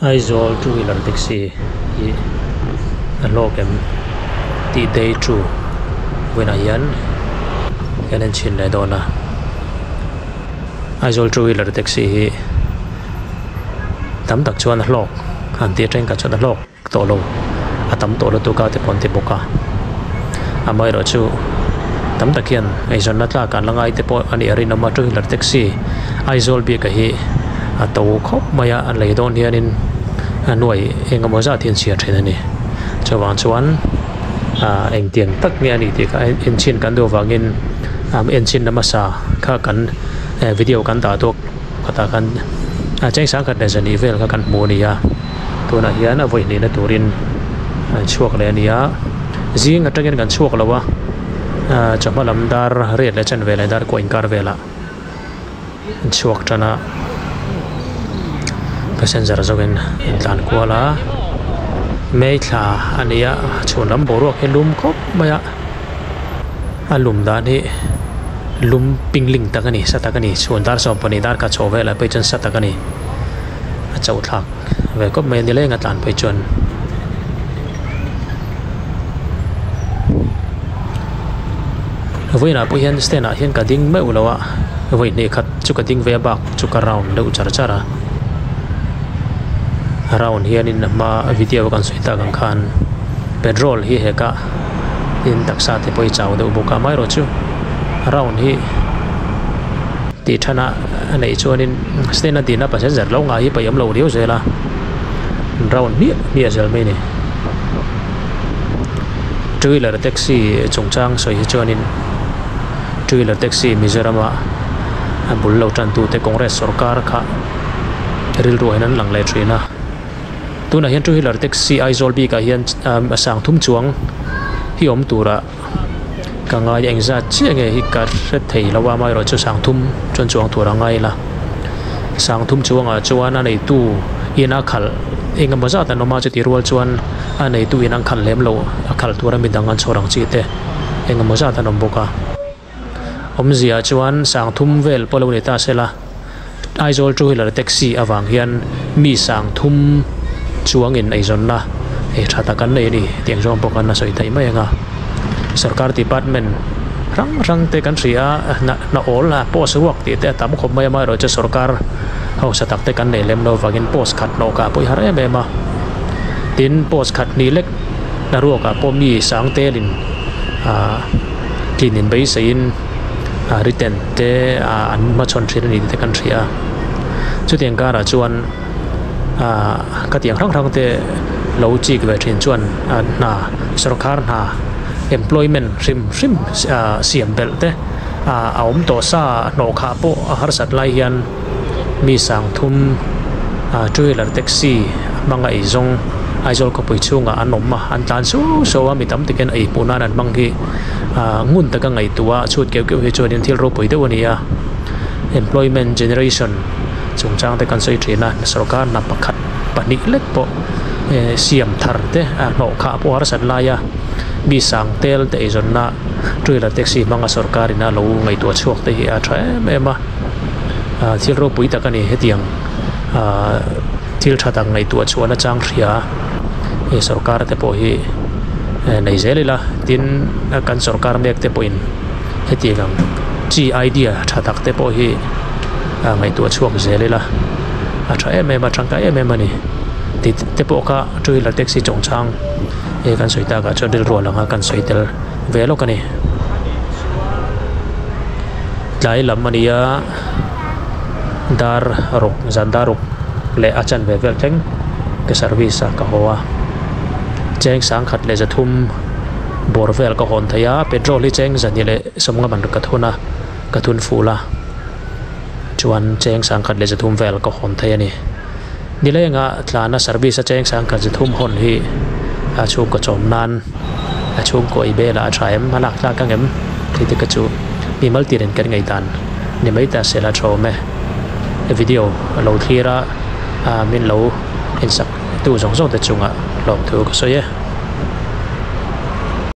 Aizawl two wheeler taxi hi a hlawk em tih day two vawiinah hian kan en chhin leh dawn a Aizawl two wheeler taxi hi tam tak chuan a hlawk an tih atangin ka chuan a hlawk tawh lo a tam tawh lutuk a te pawh an ti bawk a amaherawhchu tam tak hian eizawnna tlak an la ngai te pawh a nih a rinawm a two wheeler taxi Aizawl bik a hi a to khawp mai a an lei dawn hianin a nuai eng emaw zat hi an chhiar thin a ni chuvang chuan ah engtiang tak nge a nih tih kha enchhin kan duh avangin enchhin na hmasa kha kan video kan dah tawk khatah khan a cheng sangkhat leh zahnih vel kha kan hmu a ni a. Tunah hian a vawi hnihna turin an chhuak leh a ni a, zing atangin kan chhuak lo a, ahh chawhma lam dar riat leh chanve leh dar kuah inkar velah an chhuak tan a, passenger zawkin an tlan kual a, May thla a ni a, chhun lam boruak hi lum khawp mai a, a lum dan hi lum pingling tak a ni, sa tak a ni, chhun dar 12 dar khat chhoh velah pawh hi chuan sa tak a ni. A chauh thlak ve kawp mai a ni leng a tlan phei chuan vawiinah pawh hian stand ah hian ka ding meuh lo a vawi hnih khat chu ka ding ve a bak chu ka round deuh char char a round hianin a hma video a kan sawi tak ang khan petrol hi hek a tin taksa te pawh hi chau deuh bawk a amaherawhchu round hi. Tih than a a neih chuanin stand a dina passenger lo ngai hi paih awm lo riau zel a round hmiah hmiah zel mai a ni. Two wheeler taxi chungchang sawi hi chuanin two wheeler taxi Mizorama a bul lo tan tute Congress sorkar kha rilru ah hian an lang leh thin a. Tunah hian two wheeler taxi Aizawl bikah hian sang thum chuang hi awm turah. Ka ngai engzat chiah nge hi ka hre thei lo a amaherawhchu sang thum chuan chuang tur a ngai la sang thum chuangah chuan a neitu in a khalh eng emaw zat an awm a chuti rual chuan a neitu in an khalh lem lo a khalh tura midang an chhawr ang chi te eng emaw zat an awm bawk a awmzia chuan sang thum vel pawh lo ni ta se la Aizawl two wheeler taxi avang hian mi sang thum chuangin eizawnna ei tha tak an nei a ni tih ang zawng pawh khan a sawi theih mai ang a. Sorkar department hrang hrang te kan hria a hna hna awl a post ruak tih te a tam khawp mai a amaherawhchu sorkar hausa tak te kan nei lem lo avangin post khat hnawh kah pawh i har em em a. Tin post khat hnih lek hna ruakah pawh mi sang telin ah tlin inbeiseiin ah written te ah an hmachhawn thin a ni tih te kan hria a chutiang karah chuan ah ka tiang hrang hrang te lo chik ve thin chuan ah hna sawrkar hna employment hrim hrim ah siam belh te ah a awm tawh sa hnawh khah pawh a harsat lai hian mi sang thum ah two wheeler taxi hmanga eizawng Aizawl khawpui chhungah an awm a an tlan suau suau a mi tam takin ei hmuh nan an hmang hi. Ah ngun taka ngaihtuah a chhut keuh keuh hi chuanin thil ropui deuh a ni a employment generation chungchang te kan sawi thin a sorkar hna pakhat pahnih lek pawh eh siam thar te a hlawh khah pawh harsat lai a mi sang tel te eizawnna two wheeler taxi hmanga sorkar in a lo ngaihtuah chhuak te hi a tha em em a ah thil ropui tak a ni hetiang ah thil tha tak ngaihtuah chhuahna chang hria hei sorkar te pawh hi nei zel ila tin kan sorkar mek te pawhin hetiang ang chi idea tha tak te pawh hi ngaihtuah chhuak zel ila a tha em em a tangkai em em a ni tih te pawh kha two wheeler taxi chungchang he kan sawi takah chuan rilru a lang a kan sawi tel ve lawk a ni tlai lam a ni a dar ruk zan dar ruk leh a chanve vel thleng ka service a ka haw a cheng sangkhat leh zathum bawr vel ka hawn thei a petrol hi cheng zahnih leh sawmnga man ka thun a ka thun ful a chuan cheng sangkhat leh zathum vel ka hawn thei a ni nilenga tlana service a cheng sangkhat zathum hawn hi a chhungkaw chawm nan a chhungkaw ei belah a tha em a lak tlak ang em tih te kha chu mi mal tirin kan ngaihdan ni mai ta se la tha awm e video a lo thlir a min lo insak tu zawng zawng te chungah lawmthu ka sawi e.